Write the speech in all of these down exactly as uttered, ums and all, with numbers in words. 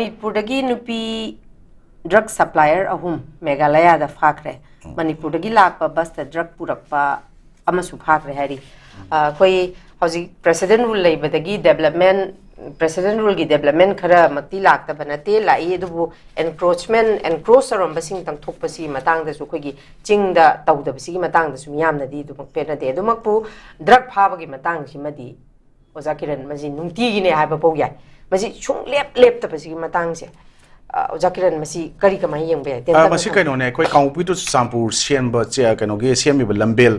ꯃꯅꯤꯄꯨꯔꯗꯒꯤ ꯅꯨꯄꯤ drug supplier ꯑꯍꯨꯝ ꯃꯦꯘꯥꯂꯌꯥꯗ ꯐꯥꯈ꯭ꯔꯦ꯫ ꯃꯅꯤꯄꯨꯔꯗꯒꯤ ꯂꯥꯛꯄ ꯕꯁꯇ drug ꯄꯨꯔꯛꯄ ꯑꯃꯁꯨ ꯐꯥꯈ꯭ꯔꯦ ꯍꯥꯏꯔꯤ꯫ ꯑ, ꯑꯩꯈꯣꯏ ꯍꯧꯖꯤꯛ president rule ꯂꯩꯕꯗꯒꯤ development, president ruleꯒꯤ development ꯈꯔꯃꯛꯇꯤ ꯂꯥꯛꯇꯕ ꯅꯠꯇꯦ, ꯂꯥꯛꯏ, ꯑꯗꯨꯕꯨ encroachment, encroach ꯇꯧꯔꯝꯕꯁꯤꯡ ꯇꯪꯊꯣꯛꯄꯁꯤ ꯃꯇꯥꯡꯗꯁꯨ ꯑꯩꯈꯣꯏꯒꯤ ꯆꯤꯡꯗ ꯇꯧꯗꯕꯁꯤꯒꯤ ꯃꯇꯥꯡꯗꯁꯨ ꯃꯤꯌꯥꯝꯅꯗꯤ ꯑꯗꯨꯃꯛ ꯄꯦꯟꯅꯗꯦ꯫ ꯑꯗꯨꯃꯛꯄꯨ drug ꯐꯥꯕꯒꯤ ꯃꯇꯥꯡꯁꯤꯃꯗꯤ ꯑꯣꯖꯥ ꯀꯤꯔꯟ, ꯃꯁꯤ ꯅꯨꯡꯇꯤꯒꯤꯅꯦ ꯍꯥꯏꯕ ꯐꯥꯎ ꯌꯥꯏ꯫ ꯃꯁꯤ ꯁꯨꯡꯂꯦꯞ ꯂꯦꯞꯇꯕꯁꯤꯒꯤ ꯃꯇꯥꯡꯁꯦ, ꯑ, ꯑꯣꯖꯥ ꯀꯤꯔꯟ, ꯃꯁꯤ ꯀꯔꯤ, ꯀꯃꯥꯏꯅ ꯌꯦꯡꯕ ꯌꯥꯏ? ꯑ, ꯇꯦꯟꯇꯛꯅ ꯃꯁꯤ ꯊꯝꯕꯤꯌꯨ꯫ ꯀꯩꯅꯣꯅꯦ, ꯑꯩꯈꯣꯏ ꯀꯥꯡꯄꯣꯛꯄꯤ to ꯆꯨꯔꯆꯥꯟꯄꯨꯔ ꯁꯦꯝꯕ ꯆꯦ-, ꯀꯩꯅꯣꯒꯤ ꯁꯦꯝꯃꯤꯕ ꯂꯝꯕꯦꯜ,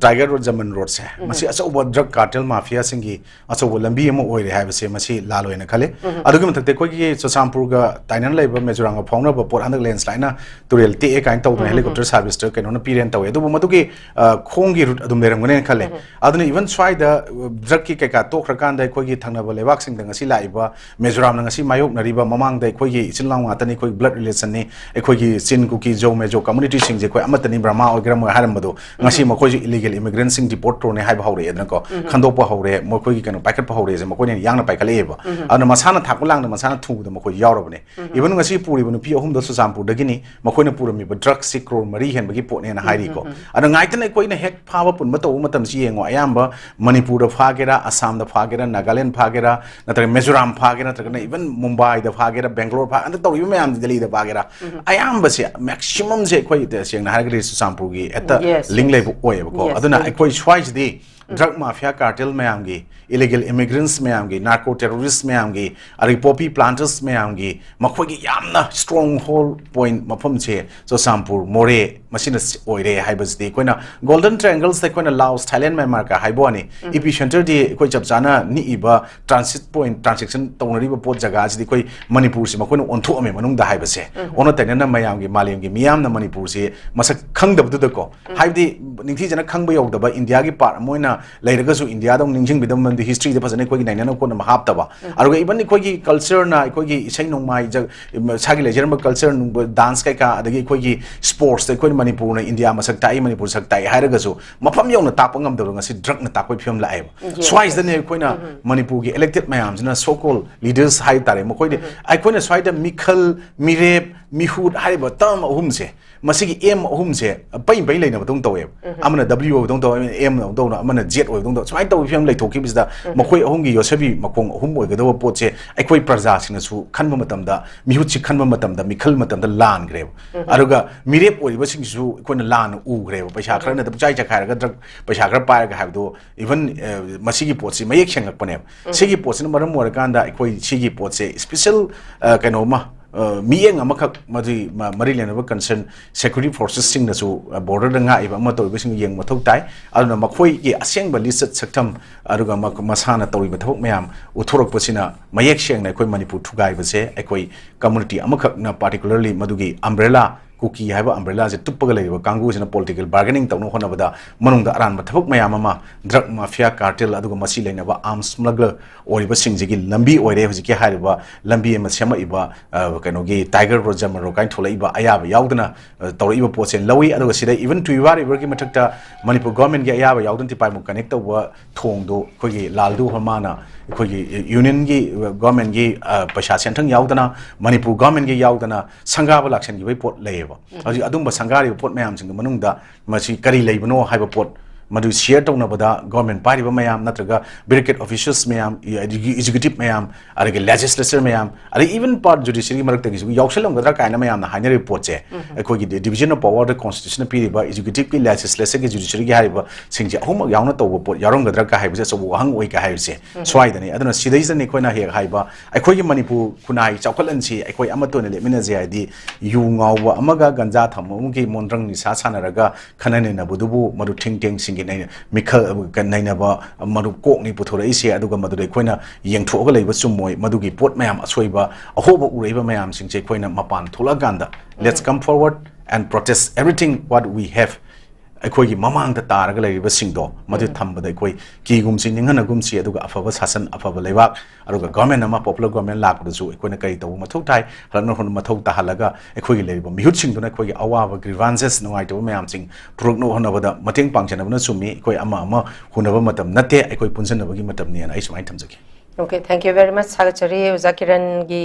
Tiger Road, Jaman Roadꯁꯦ, ꯃꯁꯤ ꯑꯆꯧꯕ drug cartel mafiaꯁꯤꯡꯒꯤ ꯑꯆꯧꯕ ꯂꯝꯕꯤ ꯑꯃ ꯑꯣꯏꯔꯦ ꯍꯥꯏꯕꯁꯦ ꯃꯁꯤ ꯂꯥꯜꯂꯣꯏꯅ ꯈꯜꯂꯤ꯫ ꯑꯗꯨꯒꯤ ꯃꯊꯛꯇ ꯑꯩꯈꯣꯏꯒꯤ ꯆꯨꯔꯆꯥꯟꯄꯨꯔꯒ ꯇꯥꯏꯅꯅ ꯂꯩꯕ ꯃꯤꯖꯣꯔꯥꯝꯒ ꯐꯥꯎꯅꯕ ꯄꯣꯠ ꯍꯟꯗꯛ landslideꯅ ꯇꯨꯔꯦꯜ ꯇꯦꯛꯑꯦ ꯀꯥꯏꯅ ꯇꯧꯗꯅ helicopter serviceꯇ ꯀꯩꯅꯣꯅ ꯄꯤꯔꯦꯅ ꯇꯧꯋꯦ꯫ ꯑꯗꯨꯕꯨ ꯃꯗꯨꯒꯤ, ꯑ, ꯈꯣꯡꯒꯤ route ꯑꯗꯨꯝ ꯂꯩꯔꯝꯒꯅꯦꯅ ꯈꯜꯂꯦ꯫ ꯑꯗꯨꯅ even ꯁ꯭ꯋꯥꯏꯗ, ꯑ, drugꯀꯤ ꯀꯩꯀꯥ ꯇꯣꯛꯈ꯭ꯔꯀꯥꯟꯗ ꯑꯩꯈꯣꯏꯒꯤ ꯊꯪꯅꯕ ꯂꯩꯕꯥꯛꯁꯤꯡꯗ ꯉꯁꯤ ꯂꯥꯛꯏꯕ ꯃꯤꯖꯣꯔꯥꯝꯅ ꯉꯁꯤ ꯃꯥꯌꯣꯛꯅꯔꯤꯕ, ꯃꯃꯥꯡꯗ ꯑꯩꯈꯣꯏꯒꯤ ꯏꯆꯤꯜ ꯏꯅꯥꯎ ꯉꯥꯛꯇꯅꯤ, ꯑꯩꯈꯣꯏ blood relationꯅꯤ, ꯑꯩꯈꯣꯏꯒꯤ ꯆꯤꯟ, ꯀꯨꯀꯤ, ꯖꯧ, ꯃꯦꯖꯣ communityꯁꯤꯡꯁꯦ ꯑꯩꯈꯣꯏ ꯑꯃꯠꯇꯅꯤ, ꯕ꯭ꯔꯍꯃꯥ ꯑꯣꯏꯒꯦꯔꯥ ꯃꯣꯏ ꯍꯥꯏꯔꯝꯕꯗꯣ ꯉꯁꯤ ꯃꯈꯣꯏꯁꯨ illegal immigrantꯁꯤꯡ deport ꯇꯧꯔꯅꯤ ꯍꯥꯏꯕ ꯍꯧꯔꯛꯑꯦꯗꯅꯀꯣ, ꯈꯟꯗꯣꯛꯄ ꯍꯧꯔꯦ, ꯃꯈꯣꯏꯒꯤ ꯀꯩꯅꯣ ꯄꯥꯏꯈꯠꯄ ꯍꯧꯔꯛꯑꯦꯁꯦ ꯃꯈꯣꯏꯅ ꯌꯥꯡꯅ ꯄꯥꯏꯈꯠꯂꯛꯑꯦꯕ꯫ ꯑꯗꯨꯅ ꯃꯁꯥꯅ ꯊꯥꯛꯄ ꯂꯥꯡꯗ ꯃꯁꯥꯅ ꯊꯨꯕꯗ ꯃꯈꯣꯏ ꯌꯥꯎꯔꯕꯅꯦ꯫ Even ꯉꯁꯤ ꯄꯨꯔꯤꯕ ꯅꯨꯄꯤ ꯑꯍꯨꯝꯗꯣ ꯆꯨꯔꯆꯥꯟꯄꯨꯔꯗꯒꯤꯅꯤ, ꯃꯈꯣꯏꯅ ꯄꯨꯔꯝꯃꯤꯕ drugꯁꯤ crore ꯃꯔꯤ ꯍꯦꯟꯕꯒꯤ ꯄꯣꯠꯅꯦꯅ ꯍꯥꯏꯔꯤꯀꯣ꯫ ꯑꯗꯣ ꯉꯥꯏꯇꯅ ꯑꯩꯈꯣꯏꯅ ꯍꯦꯛ ꯐꯥꯕ ꯄꯨꯟꯕ ꯇꯧꯕ ꯃꯇꯝꯁꯤ ꯌꯦꯡꯉꯣ, ꯑꯌꯥꯝꯕ ꯃꯅꯤꯄꯨꯔꯗ ꯐꯥꯒꯦꯔꯥ, ꯑꯁꯥꯝꯗ ꯐꯥꯒꯦꯔꯥ, ꯅꯥꯒꯥꯂꯦꯟ ꯐꯥꯒꯦꯔꯥ, ꯅꯠꯇ꯭ꯔꯒ ꯃꯤꯖꯣꯔꯥꯝ ꯐꯥꯒꯦꯔꯥ, ꯅꯠꯇ꯭ꯔꯒꯅ even ꯃꯨꯝꯕꯥꯏꯗ ꯐꯥꯒꯦꯔꯥ, ꯕꯦꯡꯒ꯭ꯂꯣꯔ ꯐꯥ-, ꯍꯟꯗꯛ ꯇꯧꯔꯤꯕ ꯃꯌꯥꯝꯁꯦ, ꯗꯦꯜꯂꯤꯗ ꯐꯥꯒꯦꯔꯥ, ꯑꯌꯥꯝꯕꯁꯦ, maximumꯁꯦ ꯑꯩꯈꯣꯏ ꯇꯁꯦꯡꯅ ꯍꯥꯏꯔꯒꯗꯤ ꯆꯨꯔꯆꯥꯟꯄꯨꯔꯒꯤ ꯍꯦꯛꯇ Yes, link yes. ꯂꯩꯕ ꯑꯣꯏꯌꯦꯕꯀꯣ꯫ Yes, ꯑꯗꯨꯅ ꯂꯩ꯫ ꯑꯩꯈꯣꯏ ꯁ꯭ꯋꯥꯏꯁꯤꯗꯤ drug mafia cartel ꯃꯌꯥꯝꯒꯤ, illegal immigrants ꯃꯌꯥꯝꯒꯤ, narco terrorist ꯃꯌꯥꯝꯒꯤ, ꯑꯗꯒꯤ poppy planters ꯃꯌꯥꯝꯒꯤ ꯃꯈꯣꯏꯒꯤ ꯌꯥꯝꯅ stronghold point ꯃꯐꯝꯁꯦ ꯆꯨꯔꯆꯥꯟꯄꯨꯔ, ꯃꯣꯔꯦ ꯃꯁꯤꯅ ꯑꯣꯏꯔꯦ ꯍꯥꯏꯕꯁꯤꯗꯤ ꯑꯩꯈꯣꯏꯅ golden triangles ꯑꯩꯈꯣꯏꯅ Laos, Thailand, Myanmar ꯀ ꯍꯥꯏꯕ ꯋꯥꯅꯤ꯫ Epicenterꯗꯤ ꯑꯩꯈꯣꯏ ꯆꯞ ꯆꯥꯅ ꯅꯤꯛꯏꯕ transit point, transaction ꯇꯧꯅꯔꯤꯕ ꯄꯣꯠ ꯖꯒꯥꯁꯤꯗꯤ ꯑꯩꯈꯣꯏ ꯃꯅꯤꯄꯨꯔꯁꯤ ꯃꯈꯣꯏꯅ ꯑꯣꯟꯊꯣꯛꯑꯝꯃꯦ ꯃꯅꯨꯡꯗ ꯍꯥꯏꯕꯁꯦ꯫ ꯑꯣꯟꯅ ꯇꯩꯅꯅ ꯃꯌꯥꯝꯒꯤ, ꯃꯥꯂꯦꯝꯒꯤ ꯃꯤꯌꯥꯝꯅ ꯃꯅꯤꯄꯨꯔꯁꯤ ꯃꯁꯛ ꯈꯪꯗꯕꯗꯨꯗꯀꯣ, ꯍꯥꯏꯕꯗꯤ ꯅꯤꯡꯊꯤꯖꯅ ꯈꯪꯕ ꯌꯧꯗꯕ ꯏꯟꯗꯤꯌꯥꯒꯤ part ꯑꯃ ꯑꯣꯏꯅ ꯂꯩꯔꯒꯁꯨ ꯏꯟꯗꯤꯌꯥꯗ ꯑꯃꯨꯛ ꯅꯤꯡꯁꯤꯡꯕꯤꯗꯕ ꯍꯤꯁꯇ꯭ꯔꯤꯗ ꯐꯖꯅ ꯑꯩꯈꯣꯏꯒꯤ ꯅꯩꯅꯅꯕ ꯈꯣꯠꯅꯕ ꯍꯥꯞꯇꯕ, ꯑꯗꯨꯒ ꯏꯚꯟ ꯑꯩꯈꯣꯏꯒꯤ ꯀꯜꯆꯔꯅ, ꯑꯩꯈꯣꯏꯒꯤ ꯏꯁꯩ ꯅꯣꯡꯃꯥꯏ ꯖ-, ꯏꯁꯥꯒꯤ ꯂꯩꯖꯔꯝꯕ ꯀꯜꯆꯔ, ꯗꯥꯟꯁ ꯀꯩꯀꯥ, ꯑꯗꯒꯤ ꯑꯩꯈꯣꯏꯒꯤ ꯁ꯭ꯄꯣꯔꯠꯁꯇ ꯑꯩꯈꯣꯏꯅ ꯃꯅꯤꯄꯨꯔꯅ ꯏꯟꯗꯤꯌꯥ ꯃꯁꯛ ꯇꯥꯛꯏ, ꯃꯅꯤꯄꯨꯔ ꯁꯛ ꯇꯥꯛꯏ ꯍꯥꯏꯔꯒꯁꯨ ꯃꯐꯝ ꯌꯧꯅ ꯇꯥꯛꯄ ꯉꯝꯗꯕ ꯉꯁꯤ ꯗ꯭ꯔꯒꯅ ꯇꯥꯛꯄꯒꯤ ꯐꯤꯕꯝ ꯂꯥꯛꯑꯦꯕ꯫ ꯁ꯭ꯋꯥꯏꯁꯤꯗꯅꯦ ꯑꯩꯈꯣꯏꯅ ꯃꯅꯤꯄꯨꯔꯒꯤ ꯏꯂꯦꯛꯇꯦꯠ ꯃꯌꯥꯝꯁꯤꯅ, so called leaders ꯍꯥꯏ ꯇꯥꯔꯦ, ꯃꯈꯣꯏꯗꯤ ꯑꯩꯈꯣꯏꯅ ꯁ꯭ꯋꯥꯏꯗ ꯃꯤꯈꯜ, ꯃꯤꯔꯦꯞ, ꯃꯤꯍꯨꯠ ꯍꯥꯏꯔꯤꯕ ꯇꯔꯝ ꯑꯍꯨꯝꯁꯦ, ꯃꯁꯤꯒꯤ ꯑꯦꯝ ꯑꯍꯨꯝꯁꯦ ꯄꯩ ꯄꯩ ꯂꯩꯅꯕꯗꯧꯅ ꯇꯧꯋꯦꯕ꯫ ꯑꯃꯅ ꯗꯕ꯭ꯂꯤꯌꯨ ꯑꯣꯏꯕꯗꯧꯅ ꯇꯧꯋꯦ, ꯑꯃꯅ ꯑꯦꯝ ꯑꯣꯏꯕꯗꯧꯅ, ꯑꯃꯅ ꯖꯦꯠ ꯑꯣꯏꯕꯗꯧꯅ ꯇꯧꯋꯦ꯫ ꯁꯨꯃꯥꯏꯅ ꯇꯧꯕꯒꯤ ꯐꯤꯕꯝ ꯂꯩꯊꯣꯛꯈꯤꯕꯁꯤꯗ ꯃꯈꯣꯏ ꯑꯍꯨꯝꯒꯤ ꯌꯣꯠꯁꯕꯤ ꯃꯈꯣꯡ ꯑꯍꯨꯝ ꯑꯣꯏꯒꯗꯧꯕ ꯄꯣꯠꯁꯦ ꯑꯩꯈꯣꯏ ꯄ꯭ꯔꯖꯥꯁꯤꯡꯅꯁꯨ ꯈꯟꯕ ꯃꯇꯝꯗ, ꯃꯤꯍꯨꯠꯁꯤ ꯈꯟꯕ ꯃꯇꯝꯗ, ꯃꯤꯈꯜ ꯃꯇꯝꯗ ꯂꯥꯟꯈ꯭ꯔꯦꯕ꯫ ꯑꯗꯨꯒ ꯃꯤꯔꯦꯞ ꯑꯣꯏꯔꯤꯕꯁꯤꯡꯁꯤꯁꯨ ꯑꯩꯈꯣꯏꯅ ꯂꯥꯟꯅ ꯎꯈ꯭ꯔꯦꯕ꯫ ꯄꯩꯁꯥ ꯈꯔꯅ ꯄꯨꯡꯆꯥꯏ ꯆꯈꯥꯏꯔꯒ ꯗ꯭ꯔꯒ ꯄꯩꯁꯥ ꯈꯔ ꯄꯥꯏꯔꯒ ꯍꯥꯏꯕꯗꯣ, ꯏꯚꯟ ꯃꯁꯤꯒꯤ ꯄꯣꯠꯁꯤ ꯃꯌꯦꯛ ꯁꯦꯡꯉꯛꯄꯅꯦꯕ꯫ ꯁꯤꯒꯤ ꯄꯣꯠꯁꯤꯅ ꯃꯔꯝ ꯑꯣꯏꯔꯀꯥꯟꯗ ꯑꯩꯈꯣꯏ ꯁꯤꯒꯤ ꯄꯣꯠꯁꯦ ꯏꯁꯄꯤꯁꯦꯜ ꯀꯩꯅꯣꯝꯃ, ꯑ, ꯃꯤꯠꯌꯦꯡ ꯑꯃꯈꯛ ꯃꯗꯨꯒꯤ ꯃ-, ꯃꯔꯤ ꯂꯩꯅꯕ ꯀꯟꯁꯔꯟ ꯁꯦꯀ꯭ꯌꯨꯔꯤꯇꯤ ꯐꯣꯔꯁꯦꯁꯁꯤꯡꯅꯁꯨ, ꯑ, ꯕꯣꯔꯗꯔꯗ ꯉꯥꯛꯏꯕ ꯑꯃ ꯇꯧꯔꯤꯕꯁꯤꯡ ꯌꯦꯡꯕ ꯃꯊꯧ ꯇꯥꯏ꯫ ꯑꯗꯨꯅ ꯃꯈꯣꯏꯒꯤ ꯑꯁꯦꯡꯕ ꯂꯤꯆꯠ ꯁꯛꯇꯝ, ꯑꯗꯨꯒ ꯃ-, ꯃꯁꯥꯅ ꯇꯧꯔꯤꯕ ꯊꯕꯛ ꯃꯌꯥꯝ ꯎꯠꯊꯣꯔꯛꯄꯁꯤꯅ ꯃꯌꯦꯛ ꯁꯦꯡꯅ ꯑꯩꯈꯣꯏ ꯃꯅꯤꯄꯨꯔ ꯊꯨꯒꯥꯏꯕꯁꯦ ꯑꯩꯈꯣꯏ ꯀꯝꯃꯨꯅꯤꯇꯤ ꯑꯃꯈꯛꯅ, ꯄꯥꯔꯇꯤꯀꯨꯂꯔꯂꯤ ꯃꯗꯨꯒꯤ ꯑꯝꯕ꯭ꯔꯦꯂꯥ, ꯀꯨꯀꯤ ꯍꯥꯏꯕ ꯑꯝꯕ꯭ꯔꯦꯂꯥꯁꯦ ꯇꯨꯞꯄꯒ ꯂꯩꯔꯤꯕ ꯀꯥꯡꯕꯨꯁꯤꯅ ꯄꯣꯂꯤꯇꯤꯀꯦꯜ ꯕꯥꯔꯒꯦꯅꯤꯡ ꯇꯧꯅꯕ ꯍꯣꯠꯅꯕꯗ ꯃꯅꯨꯡꯗ ꯑꯔꯥꯟꯕ ꯊꯕꯛ ꯃꯌꯥꯝ ꯑꯃ, ꯗ꯭ꯔꯒ ꯃꯥꯐꯤꯌꯥ, ꯀꯥꯔꯇꯦꯜ, ꯑꯗꯨꯒ ꯃꯁꯤ ꯂꯩꯅꯕ ꯑꯥꯔꯝꯁ ꯁ꯭ꯃꯒꯂꯔ ꯑꯣꯏꯔꯤꯕꯁꯤꯡꯁꯤꯒꯤ ꯂꯝꯕꯤ ꯑꯣꯏꯔꯦ ꯍꯧꯖꯤꯛꯀꯤ ꯍꯥꯏꯔꯤꯕ ꯂꯝꯕꯤ ꯑꯃ ꯁꯦꯝꯃꯛꯏꯕ, ꯑ, ꯀꯩꯅꯣꯒꯤ ꯇꯥꯏꯒꯔ ꯔꯣꯖ ꯖꯃꯔꯣ ꯀꯥꯏꯅ ꯊꯣꯛꯂꯛꯏꯕ ꯑꯌꯥꯕ ꯌꯥꯎꯗꯅ, ꯑ, ꯇꯧꯔꯛꯏꯕ ꯄꯣꯠꯁꯦ ꯂꯧꯏ꯫ ꯑꯗꯨꯒ ꯁꯤꯗ ꯏꯚꯟ ꯇꯨꯏꯕꯥ ꯔꯤꯚꯔꯒꯤ ꯃꯊꯛꯇ ꯃꯅꯤꯄꯨꯔ ꯒꯣꯔꯃꯦꯟꯒꯤ ꯑꯌꯥꯕ ꯌꯥꯎꯗꯅ ꯇꯤꯄꯥꯏꯃꯨꯛ ꯀꯅꯦꯛ ꯇꯧꯕ ꯊꯣꯡꯗꯣ ꯑꯩꯈꯣꯏꯒꯤ ꯂꯥꯜꯗꯨ ꯍꯣꯔꯃꯥꯅ ꯑꯩꯈꯣꯏꯒꯤ ꯌꯨꯅꯤꯌꯟꯒꯤ, ꯑ, ꯒꯣꯔꯃꯦꯟꯒꯤ, ꯑ, ꯄꯩꯁꯥ ꯁꯦꯟꯊꯪ ꯌꯥꯎꯗꯅ, ꯃꯅꯤꯄꯨꯔ ꯒꯣꯔꯃꯦꯟꯒꯤ ꯌꯥꯎꯗꯅ ꯁꯪꯒꯥꯕ ꯂꯥꯛꯁꯟꯈꯤꯕꯒꯤ ꯄꯣꯠ ꯂꯩꯌꯦꯕ꯫ ꯍꯧꯖꯤꯛ ꯑꯗꯨꯝꯕ ꯁꯪꯒꯥꯔꯤꯕ ꯄꯣꯠ ꯃꯌꯥꯝꯁꯤꯡꯒꯤ ꯃꯅꯨꯡꯗ ꯃꯁꯤ ꯀꯔꯤ ꯂꯩꯕꯅꯣ ꯍꯥꯏꯕ ꯄꯣꯠ ꯃꯗꯨ ꯁꯤꯌꯔ ꯇꯧꯅꯕꯗ ꯒꯣꯔꯃꯦꯟ ꯄꯥꯏꯔꯤꯕ ꯃꯌꯥꯝ, ꯅꯠꯇ꯭ꯔꯒ ꯕ꯭ꯌꯨꯔꯣꯀ꯭ꯔꯦꯠ ꯑꯣꯐꯤꯁꯔꯁ ꯃꯌꯥꯝ, ꯑꯦꯛꯖꯤꯀ꯭ꯌꯨꯇꯤꯚ ꯃꯌꯥꯝ, ꯑꯗꯒꯤ ꯂꯦꯖꯤꯁꯂꯦꯆꯔ ꯃꯌꯥꯝ, ꯑꯗꯒꯤ ꯏꯚꯟ ꯄꯥꯔꯠ ꯖꯨꯗꯤꯁꯔꯤꯒꯤ ꯃꯔꯛꯇꯒꯤꯁꯨ ꯌꯥꯎꯁꯜꯂꯝꯒꯗ꯭ꯔꯥ ꯀꯥꯏꯅ ꯃꯌꯥꯝꯅ ꯍꯥꯏꯅꯔꯤꯕ ꯄꯣꯠꯁꯦ, ꯑꯩꯈꯣꯏꯒꯤ ꯗꯤ-, ꯗꯤꯚꯤꯖꯟ ꯑꯣꯐ ꯄꯋꯥꯔꯗ ꯀꯣꯟꯁꯇꯤꯇ꯭ꯌꯨꯁꯟꯅ ꯄꯤꯔꯤꯕ ꯑꯦꯛꯖꯤꯀ꯭ꯌꯨꯇꯤꯚꯀꯤ, ꯂꯦꯖꯤꯁꯂꯦꯆꯔꯒꯤ, ꯖꯨꯗꯤꯁꯔꯤꯒꯤ ꯍꯥꯏꯔꯤꯕ ꯁꯤꯡꯁꯦ ꯑꯍꯨꯝꯃꯛ ꯌꯥꯎꯅ ꯇꯧꯕ ꯄꯣꯠ ꯌꯥꯎꯔꯝꯒꯗ꯭ꯔꯥ ꯀꯥꯏ ꯍꯥꯏꯕꯁꯦ ꯑꯆꯧꯕ ꯋꯥꯍꯪ ꯑꯣꯏ ꯀꯥꯏ ꯍꯥꯏꯕꯁꯦ ꯁ꯭ꯋꯥꯏꯗꯅꯤ꯫ ꯑꯗꯨꯅ ꯁꯤꯗꯩꯁꯤꯗꯅꯤ ꯑꯩꯈꯣꯏꯅ ꯍꯦꯛ ꯍꯥꯏꯕ, ꯑꯩꯈꯣꯏꯒꯤ ꯃꯅꯤꯄꯨꯔ ꯈꯨꯟꯅꯥꯏ ꯆꯥꯎꯈꯠꯍꯟꯁꯤ, ꯑꯩꯈꯣꯏ ꯑꯃꯠꯇ ꯑꯣꯏꯅ ꯂꯦꯞꯃꯤꯟꯅꯁꯤ ꯍꯥꯏꯗꯤ, ꯌꯨ ꯉꯥꯎꯕ ꯑꯃꯒ ꯒꯟꯖꯥ ꯊꯝꯕ ꯑꯃꯒꯤ ꯃꯣꯟꯗ꯭ꯔꯪ ꯅꯤꯁꯥ ꯁꯥꯟꯅꯔꯒ ꯈꯟꯅ ꯅꯩꯅꯕꯗꯨꯕꯨ ꯃꯗꯨ ꯊꯤꯡ ꯇꯦꯡꯁꯤꯡꯒꯤ ꯅꯩꯅ-, ꯃꯤꯈꯜ, ꯅꯩꯅꯕ ꯃꯔꯨꯞ ꯀꯣꯛꯅꯤ ꯄꯨꯊꯣꯔꯛꯏꯁꯦ꯫ ꯑꯗꯨꯒ ꯃꯗꯨꯗ ꯑꯩꯈꯣꯏꯅ ꯌꯦꯡꯊꯣꯛꯑꯒ ꯂꯩꯕ ꯆꯨꯝꯃꯣꯏ꯫ ꯃꯗꯨꯒꯤ ꯄꯣꯠ ꯃꯌꯥꯝ ꯑꯁꯣꯏꯕ ꯑꯍꯣꯕ ꯎꯔꯛꯏꯕ ꯃꯌꯥꯝꯁꯤꯡꯁꯦ ꯑꯩꯈꯣꯏꯅ ꯃꯄꯥꯟ ꯊꯣꯛꯂꯛꯑꯀꯥꯟꯗ, let's come forward and protest everything what we have. ꯑꯩꯈꯣꯏꯒꯤ ꯃꯃꯥꯡꯗ ꯇꯥꯔꯒ ꯂꯩꯔꯤꯕꯁꯤꯡꯗꯣ ꯃꯗꯨ ꯊꯝꯕꯗ ꯑꯩꯈꯣꯏ ꯀꯤꯒꯨꯝꯁꯤ, ꯅꯤꯡꯍꯟꯅꯒꯨꯝꯁꯤ, ꯑꯗꯨꯒ ꯑꯐꯕ ꯁꯥꯁꯟ, ꯑꯐꯕ ꯂꯩꯕꯥꯛ, ꯑꯗꯨꯒ government ꯑꯃ, popular government ꯂꯥꯛꯄꯗꯁꯨ ꯑꯩꯈꯣꯏꯅ ꯀꯔꯤ ꯇꯧꯕ ꯃꯊꯧ ꯊꯥꯏ, ꯍꯜꯂꯛꯅ ꯍꯣꯠꯅ ꯃꯊꯧ ꯇꯥꯍꯜꯂꯒ ꯑꯩꯈꯣꯏꯒꯤ ꯂꯩꯔꯤꯕ ꯃꯤꯍꯨꯠꯁꯤꯡꯗꯨꯅ ꯑꯩꯈꯣꯏꯒꯤ ꯑꯋꯥꯕ grievances, ꯅꯨꯡꯉꯥꯏꯇꯕ ꯃꯌꯥꯝꯁꯤꯡ ꯄꯨꯔꯛꯅꯕ ꯍꯣꯠꯅꯕꯗ ꯃꯇꯦꯡ ꯄꯥꯡꯖꯅꯕꯅ ꯆꯨꯝꯃꯤ꯫ ꯑꯩꯈꯣꯏ ꯑꯃ ꯑꯃ ꯍꯨꯅꯕ ꯃꯇꯝ ꯅꯠꯇꯦ, ꯑꯩꯈꯣꯏ ꯄꯨꯟꯁꯤꯟꯅꯕꯒꯤ ꯃꯇꯝꯅꯦꯅ ꯑꯩ ꯁꯨꯃꯥꯏꯅ ꯊꯝꯖꯒꯦ꯫ Okay, thank you very much. ꯊꯥꯒꯠꯆꯔꯤ ꯑꯣꯖꯥ ꯀꯤꯔꯟꯒꯤ